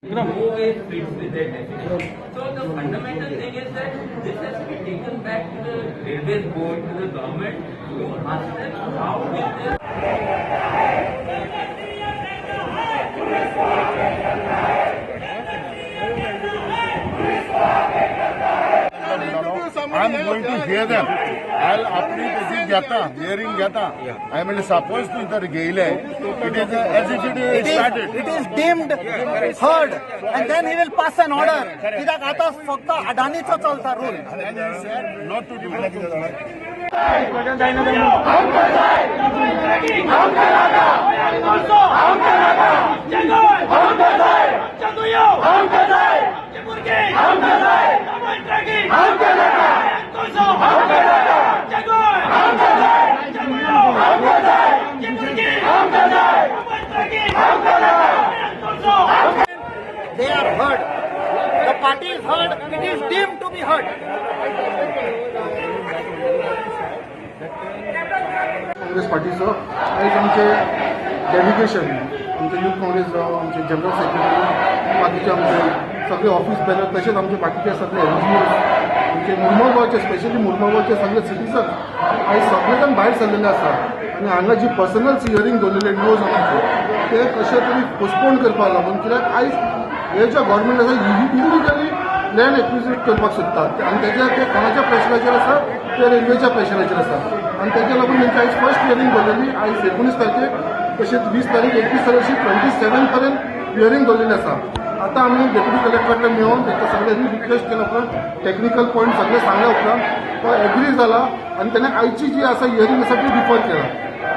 No way fits with that definition. So the fundamental thing is that this has to be taken back to the railways board, to the government, to ask them how will this I am going to hear them. I'll आपली तेजी घेता, hearing घेता. हांवें म्हणलें, suppose तूं तर घेयले, it is as if it is started. It is deemed heard and then he will pass an order. कित्याक आतां फक्त अडानीचो चलता rule. Not to do. They are heard. The party is heard. It is deemed to be heard. Congress पार्टीचो आयज आमचे delegation, आमचे youth Congress जावं, आमचे general secretary, बाकीचे आमचे सगळे ऑफिस बेरर, तशेंच आमचे बाकीचे सगळे एनजीओ, आमचे मुर्मगांवचे, स्पेशली मुर्मगांवचे सगळे सिटीजन आयज सगळे जाण भायर सरलेले आसा आनी हांगा जी पर्सनल हियरींग दवरलेले णव जाणांचे, ते कशे तरी पोस्टपोन करपाक लागून, कित्याक आयज हे जे गव्हर्मेंट आसा, इलिगली लँड एक्विजिट करपाक सोदतात आनी तेजे ते कोणाच्या प्रेशराचेर आसा? ते रेल्वेच्या प्रेशराचेर आसा. आनी तेज्या लागून तेंची आयज फर्स्ट हियरींग दवरलेली आयज 19 तारखेक, तशेंच 20 तारीख, 21 तारीख, अशी 27 पर्यंत हियरींग दवरलेली आसा. आतां आमी डेप्युटी कलेक्टरा कडेन मेळोन तांकां सगळ्यांनी रिक्वेस्ट केल्या उपरांत, टेक्निकल पॉयंट सगळे सांगल्या उपरांत तो एग्री जाला आनी तेणें आयची जी आसा हियरींग आसा ती डिफर केला.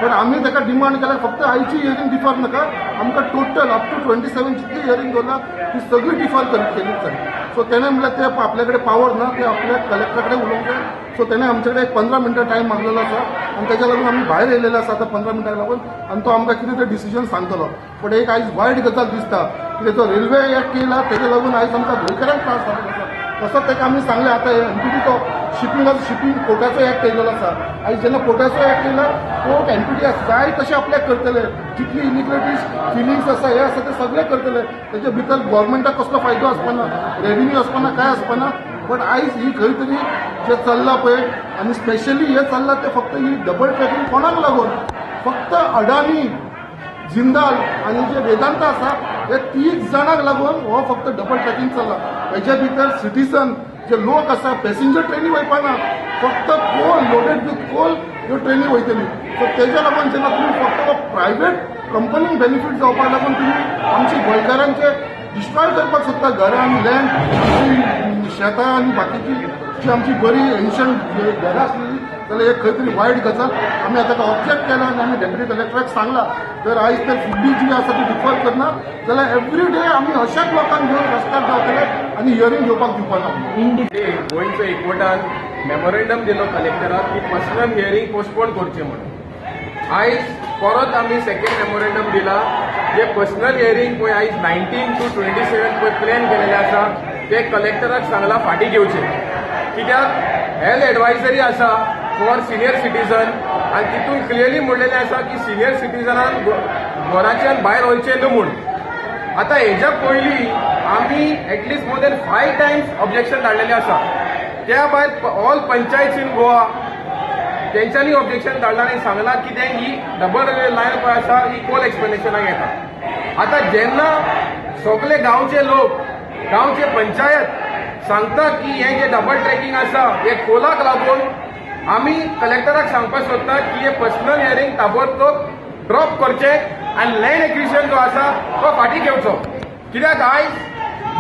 पण आमी ताका डिमांड केला, फक्त आयची हियरींग डिफर नाका, आमकां टोटल अप टू 27 जितली हियरींग दवरला ती सगळी डिफर केलीच जाय. सो तेणें म्हणल्यार ते आपल्या कडेन पावर ना, ते आपल्या कलेक्टरा कडेन उलोवंक जाय. सो तेणें आमचे कडेन एक 15 मिनटां टायम मागलेलो आसा आनी तेज्या लागून आमी भायर येयलेले आसा आतां 15 मिनटां लागून आनी तो आमकां कितें ते डिसिजन सांगतलो. पण एक आयज वायट गजाल दिसता, कितें तो रेल्वे एक्ट येयला, तेज्या लागून आयज आमकां गोंयकारांक त्रास जाल्लो आसा. तसोच ताका आमी सांगलें, आतां एनपीटी तो शिपींग पोर्टाचो एक्ट येयलेलो आसा. आयज जेन्ना पोर्टाचो एक्ट येयला, पोर्ट एनपीटी जाय तशें आपल्याक करतले. जितली इलिगलिटीज फिलिंग्स आसा, हे आसा, ते सगळे करतले. तेजे भितर गोवोरमेंटाक कसलो फायदो आसपाना, रेव्हेन्यू आसपाना, काय आसपाना. बट आयज ही खंय तरी जे चल्लां पळय आनी स्पेशली हे चल्लां ते फक्त ही डबल ट्रॅकिंग कोणाक लागून? फक्त अडानी, जिंदाल आनी जे वेदांता आसा, हे तीग जाणांक लागून हो फक्त डबल ट्रॅकिंग चल्ला. हेच्या भितर सिटीजन जे लोक आसा, पॅसेंजर ट्रेनी वयपाना, फक्त कोल, लोडेड विथ कोल ह्यो ट्रेनी वयतली. सो तेज्या लागून जेन्ना तुमी फक्त प्रायवेट कंपनीक बेनिफीट जावपाक लागून तुमी आमची गोंयकारांचे डिस्ट्रॉय करपाक सोदता, घरां आनी लँड, आमची शेतां आनी बाकीची जी आमची बरी एन्शंट घरां आसलेली, जाल्यार एक खंय तरी वायट गजाल. आमी आतां ऑब्जेक्ट केला आनी आमी डेप्युटी कलेक्टराक सांगला, जर आयज तर फुडली जी आसा ती डिफर करना जाल्यार एवरी डे आमी अशाच लोकांक घेवन रस्त्यार देंवतले आनी हियरींग घेवपाक दिवपा ना. गोंयचो एकवटान मेमोरेंडम दिलो कलेक्टराक की पर्सनल हियरींग पोस्टपोन करचें म्हणून. आयज परत आमी सेकंड मेमोरेंडम दिला, जे पर्सनल हियरींग पळय आयज 19 टू 27 पळय प्लॅन केलेले आसा, ते कलेक्टराक सांगला फाटीं घेवचे, कित्याक हेल्थ एडवायजरी आसा फॉर सिनियर सिटीजन आनी तितून क्लियरली म्हणलेलें आसा की सिनियर सिटीजनान घराच्यान भायर वचचें न्हू म्हूण. आतां हेज्या पयलीं आमी at least more than five times objection धाडलेलें आसा. त्या भायर ऑल पंचायत इन गोवा तेंच्यांनी ऑब्जेक्शन धाडलां आनी सांगलां कितें, ही डबल रेल्वे लायन पळय आसा, ही कोल एक्सपेन्डिचराक येता. आतां जेन्ना सगळे गांवचे लोक, गांवचे पंचायत सांगता की हे जे डबल ट्रॅकिंग आसा हे कोलाक लागून, आमी कलेक्टराक सांगपाक सोदता की हे पर्सनल हियरींग ताबडतोब ड्रॉप करचें आनी लँड एक्विजिशन जो आसा तो फाटीं घेवचो, कित्याक आयज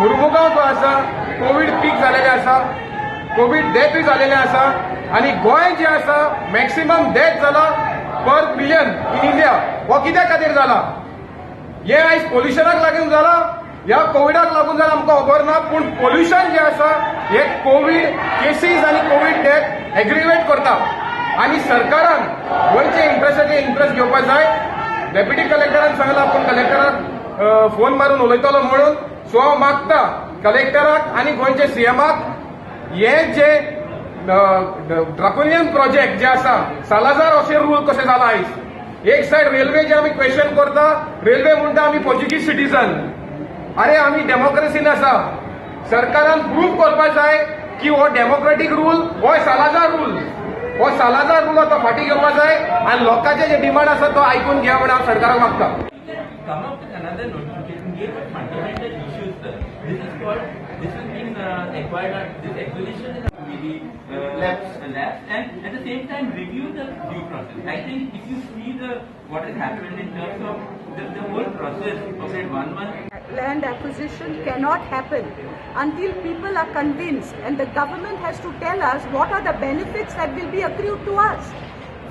मुर्मुगांव जो आसा कोवीड पीक जालेलें आसा, कोवीड डेथूय जालेले आसा आनी गोंय जें आसा मॅक्सिमम डेथ जाला पर मिलियन इन इंडिया. हो कित्या खातीर जाला? हे आयज पोल्युशनाक लागून जाला ह्या कोविडाक लागून जाला, आमकां खबर ना. पूण पोल्युशन जें आसा हे कोवीड केसीस आनी कोवीड डेथ एग्रिवेट करता आनी सरकारान गोंयचे इंट्रस्टाचे इंट्रस्ट घेवपाक जाय. डेप्युटी कलेक्टरान सांगला आपूण कलेक्टराक फोन मारून उलयतलो म्हणून. सो हांव मागता कलेक्टराक आनी गोंयचे सीएमाक, हे जे ड्राकोनियन प्रोजेक्ट जे आसा, सालाजार अशें रूल कशें जाला आयज, एक सायड रेल्वे जे आमी क्वेश्चन करता, रेल्वे म्हणटा आमी पोर्चुगीज सिटीजन. अरे, आमी डेमोक्रेसीन आसा. सरकारान प्रूव करपा जाय की हो डेमोक्रेटीक रूल हो सालाजार रूल, हो सालाजार रूल आतां फाटीं घेवपा जाय आनी लोकांचे जे डिमांड आसा तो आयकून घेया म्हण हांव सरकाराक मागता. You can come up with another notification. Here are fundamental issues, sir. This is called, this has been acquired, this acquisition is maybe Lapse. Lapse, and at the same time review the due process. I think if you see the what has happened in terms of the whole process of that 1 month Land acquisition cannot happen until people are convinced, and the government has to tell us what are the benefits that will be accrued to us.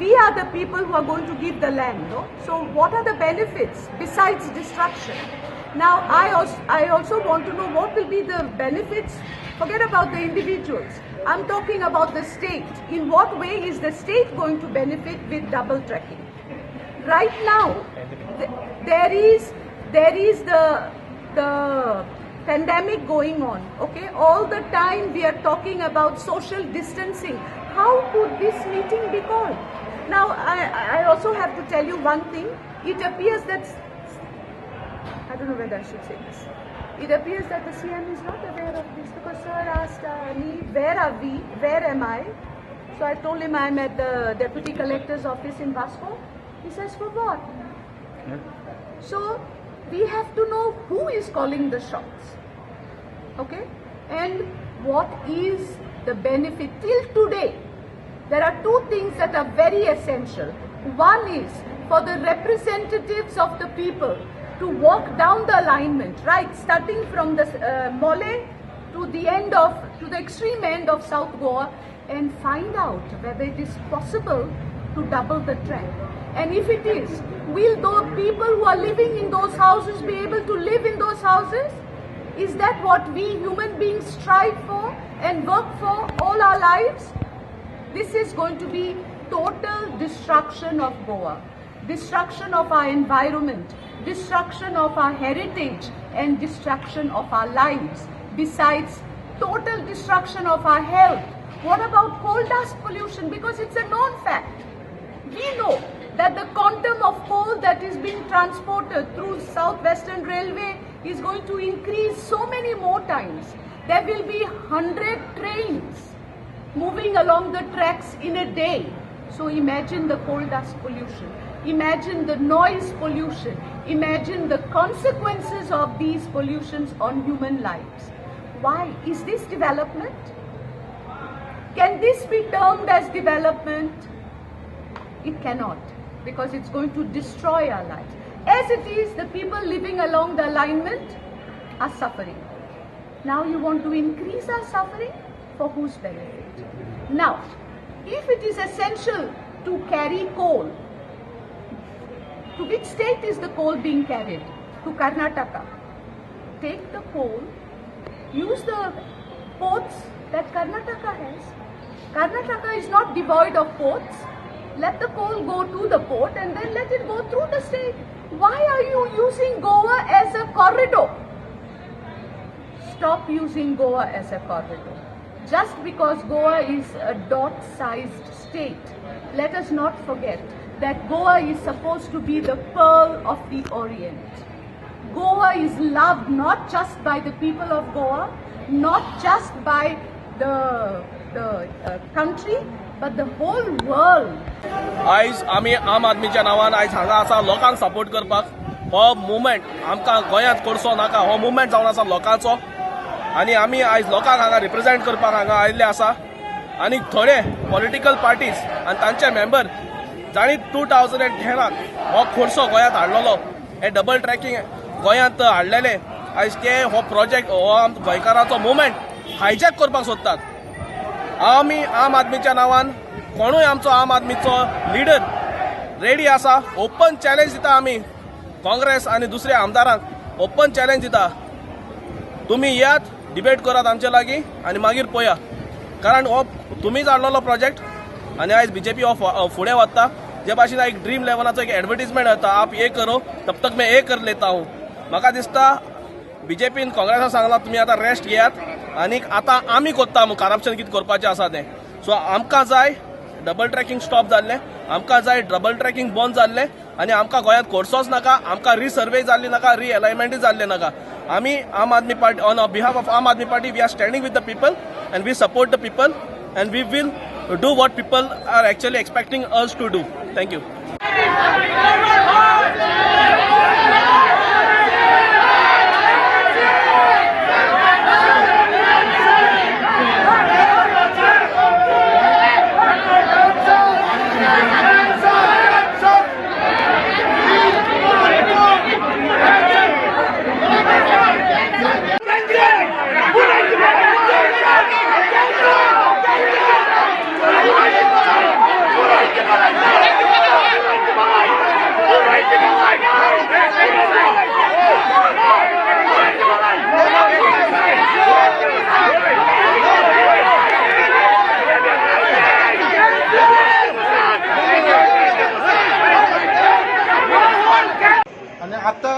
We are the people who are going to give the land, no? So what are the benefits besides destruction? Now I also want to know what will be the benefits. Forget about the individuals. I'm talking about the state. In what way is the state going to benefit with double tracking? Right now, there is the pandemic going on, okay? All the time we are talking about social distancing. How could this meeting be called? Now I also have to tell you one thing. It appears that, I don't know whether I should say this. It appears that the CM is not aware of this because sir asked me, where are we, where am I? So I told him I'm at the deputy collector's office in Vasco. He says, for what? So we have to know who is calling the shots. Okay? And what is the benefit? Till today, there are two things that are very essential. One is for the representatives of the people to walk down the alignment, right, starting from the Mollem to the extreme end of South Goa and find out whether it is possible to double the track. And if it is, will the people who are living in those houses be able to live in those houses? Is that what we human beings strive for and work for all our lives? This is going to be total destruction of Goa, destruction of our environment, destruction of our heritage, and destruction of our lives. Besides, total destruction of our health. What about coal dust pollution? Because it's a known fact. We know that the quantum of coal that is being transported through South Western Railway is going to increase so many more times. There will be 100 trains moving along the tracks in a day. So imagine the coal dust pollution. Imagine the noise pollution. Imagine the consequences of these pollutions on human lives. Why? Is this development? Can this be termed as development? It cannot, because it's going to destroy our lives. As it is, the people living along the alignment are suffering. Now you want to increase our suffering? For whose benefit? Now, if it is essential to carry coal, to which state is the coal being carried? To Karnataka. Take the coal, use the ports that Karnataka has. Karnataka is not devoid of ports. Let the coal go to the port and then let it go through the state. Why are you using Goa as a corridor? Stop using Goa as a corridor. Just because Goa is a dot sized state, let us not forget that Goa is supposed to be the pearl of the Orient. Goa is loved not just by the people of Goa, not just by the country, but the whole world. आयज आमी आम आदमीच्या नांवान आयज हांगा आसा लोकांक support करपाक. हो मुवमेंट आमकां गोंयांत करचो नाका, हो मुवमेंट जावन आसा लोकांचो आनी आमी आयज लोकांक हांगा रिप्रेझेंट करपाक हांगा आयिल्ले आसा. आनी थोडे पॉलिटिकल पार्टीज आनी तांचे मेंबर जांणी 2010 हो खुर्सो गोंयांत हाडलेलो, हे डबल ट्रॅकिंग गोंयांत हाडलेले, आयज ते हो प्रोजेक्ट, हो आमचो गोंयकारांचो मुवमेंट हायजॅक करपाक सोदतात. आमी आम आदमीच्या नांवान कोणूय आमचो आम आदमीचो लिडर रेडी आसा. ओपन चॅलेंज दिता आमी काँग्रेस आनी दुसऱ्या आमदारांक, ओपन चॅलेंज दिता, तुमी येयात, डिबेट करात आमचे लागीं आनी मागीर पळया. कारण हो तुमीच हाडलेलो प्रोजेक्ट आनी आयज बीजेपी हो फुडें वता. जे भाशेन एक ड्रीम इलेवनाचो एक एडवर्टीजमेंट येता, "आप ये करो, तब तक मैं ये कर लेता हूँ." म्हाका दिसता बीजेपीन काँग्रेसाक सांगलां, तुमी आतां रेस्ट घेयात आनी आतां आमी करता करप्शन कितें करपाचें आसा तें. सो आमकां जाय डबल ट्रॅकिंग स्टॉप जाल्लें, आमकां जाय डबल ट्रॅकिंग बंद जाल्लें आनी आमकां गोंयांत कोळसोच नाका, आमकां रिसर्वे जाल्ली नाका, रिअलायनमेंटूय जाल्लें नाका. आमी Aam Aadmi Party, on behalf of Aam Aadmi Party, we are standing with the people and we support the people and we will do what people are actually expecting us to do. Thank you. आनी आतां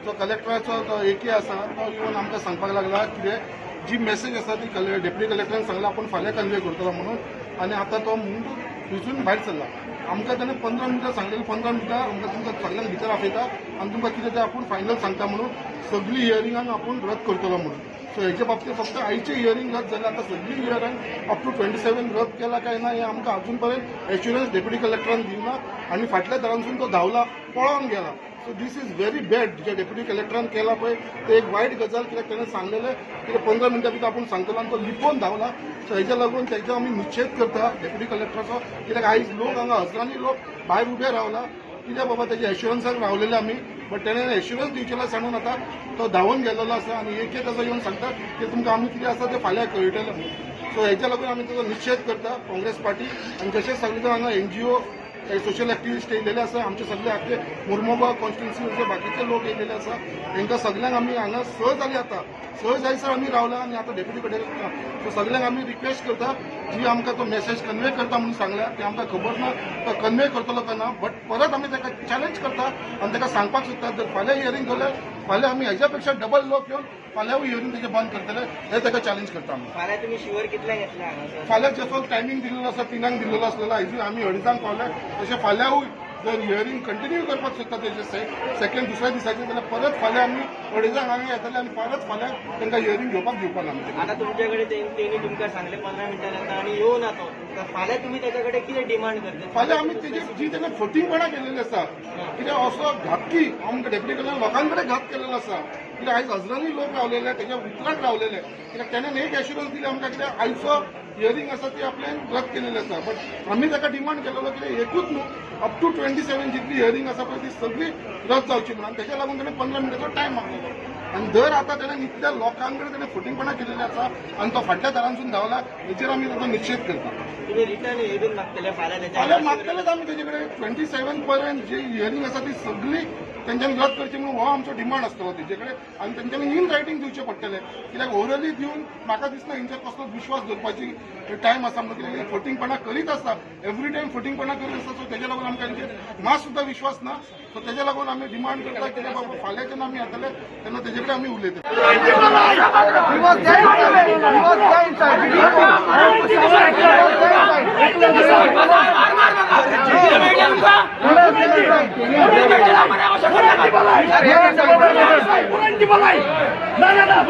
जो कलेक्टराचो जो एके आसा तो येवन आमकां सांगपाक लागला कितें जी मेसेज आसा ती डेप्युटी कलेक्टरान सांगला आपूण फाल्यां कन्वे करतलो म्हणून. आनी आतां तो म्हणून थंयसून भायर सरला. आमकां ताणें 15 मिनटां सांगलेली, 15 मिनटां आमकां तुमकां सगल्यांक भितर आपयता आनी तुमकां कितें तें आपूण फायनल सांगता म्हणून, सगळीं हियरिंगांक आपूण रद्द करतलो म्हणून. सो हेचे बाबतींत फक्त आयचें हियरींग रद्द जालें, आतां सगळीं हियरिंग अप टू 27 रद्द केला काय ना हें आमकां अजून पर्यंत एश्युरन्स डेप्युटी कलेक्टरान दिवना. आनी फाटल्या दारांसून तो धांवला, पळोवन गेला. So this is very bad. जे डेप्युटी कलेक्टरान केला पळय ते एक वायट गजाल, कित्याक ताणें सांगलेलें कितें 15 मिनटां भितर आपूण सांगतलो आनी तो लिपोवन धांवला. सो हेच्या लागून तेजो आमी निशेध करता डेप्युटी कलेक्टराचो, कित्याक आयज लोक हांगा हजारांनी लोक भायर उबे रावला. कित्याक बाबा तेजे एश्युरन्साक रावलेले आमी, बट तेणें एश्युरन्स दिवचेला सांगून आतां तो धांवून गेलेलो आसा. आनी एक एक ताजो येवन सांगता की तुमकां आमी कितें आसा तें फाल्यां कळटलें म्हणून. सो हेच्या लागून आमी ताजो निशेध करता काँग्रेस पार्टी. आनी तशेंच सगळे जाण हांगा एनजीओ, सोशल एक्टिविस्ट येयलेले आसा. आमचे सगळे आख्खे मुर्मोगांव कॉन्स्टिट्युन्सीचे बाकीचे लोक येयलेले आसा. तांकां सगल्यांक आमी हांगा 6 जाली, आतां 6 जायसर आमी रावला आनी आतां डेप्युटी कडेन. सो सगल्यांक आमी रिक्वेस्ट करता, जी आमकां तो मेसेज कन्वे करता म्हणून सांगल्या ती आमकां खबर ना तो कन्वे करतलो काय ना, बट परत आमी ताका चॅलेंज करता आनी ताका सांगपाक सोदता, जर फाल्यां हियरींग जाल्यार फाल्यां आमी हेज्या पेक्षा डबल लोक येवन फाल्यां हियरींग तेजें बंद करतले, हे ताका चॅलेंज करता आमी. फाल्यां तुमी शिवर कितल्यांक येतले हांगासर? फाल्यां जसो टायमींग दिलेलो आसा, 3ांक दिलेलो आसलेलो, आयजूय आमी 2:30 पावले. तशें फाल्यांवूय जर हियरींग कंटिन्यू करपाक सोदता तेजे सेकंड दुसऱ्या दिसाचें, जाल्यार परत फाल्यां आमी 2:30 हांगा येतले आनी परत फाल्यां तांकां हियरींग घेवपाक दिवपाक आमी. आता तुमचे कडेन तेणी तुमकां सांगले 15 मिनटां येता आनी येवना तो, फाल्यां तुमी त्याच्या कडेन कितें डिमांड करतले? फाल्यां आमी तेजी जी तेणे फटींगपणां केलेली आसा, कित्याक असो घातकी आमकां डेप्युटी कलेक्टर लोकां कडेन घात केलेलो आसा, कित्याक आयज हजरांनी लोक रावलेले, तेज्या उतराक रावलेले, कित्याक तेणें एक एश्युरन्स दिले आमकां कित्याक आयचो हियरींग आसा ती आपल्यान रद्द केलेली आसा. बट आमी ताका डिमांड केलेलो कितें एकूच न्हू, अप टू 27 जितली हियरींग आसा पळय ती सगळी रद्द जावची म्हणून. आनी तेज्या लागून तेणें 15 मिनटाचो टायम मागलेलो. आनी दर आतां तेणें इतल्या लोकां कडेन तेणें फटींगपणां केलेली आसा आनी तो फाटल्या दारांसून धांवला, हेचेर आमी ताचो निशेध करता. तुमी रिटर्न हे बीन मागतले फाल्यां तेच्या? फाल्यां मागतलेच आमी तेजे कडेन. 27 पर्यंत जी हियरींग आसा ती सगळी तेंच्यांनी रद्द करची म्हणून हो आमचो डिमांड आसतलो तेजे कडेन. आनी तेंच्यांनी इन रायटींग दिवचें पडटलें, कित्याक ओरली दिवन म्हाका दिसना हेंचेर कसलोच विश्वास दवरपाची टायम आसा म्हणून, कित्याक फटींगपणां करीत आसता, एवरी टायम फटींगपणां करीत आसता. सो तेज्या लागून आमकां हेंचेर मात सुद्दां विश्वास ना. सो तेज्या लागून आमी डिमांड करता कित्याक बाबा फाल्यां जेन्ना आमी येतले तेन्ना तेजे कडेन आमी उलयतले. He was there inside. He was there inside. He was there inside. He was there inside. He was there inside.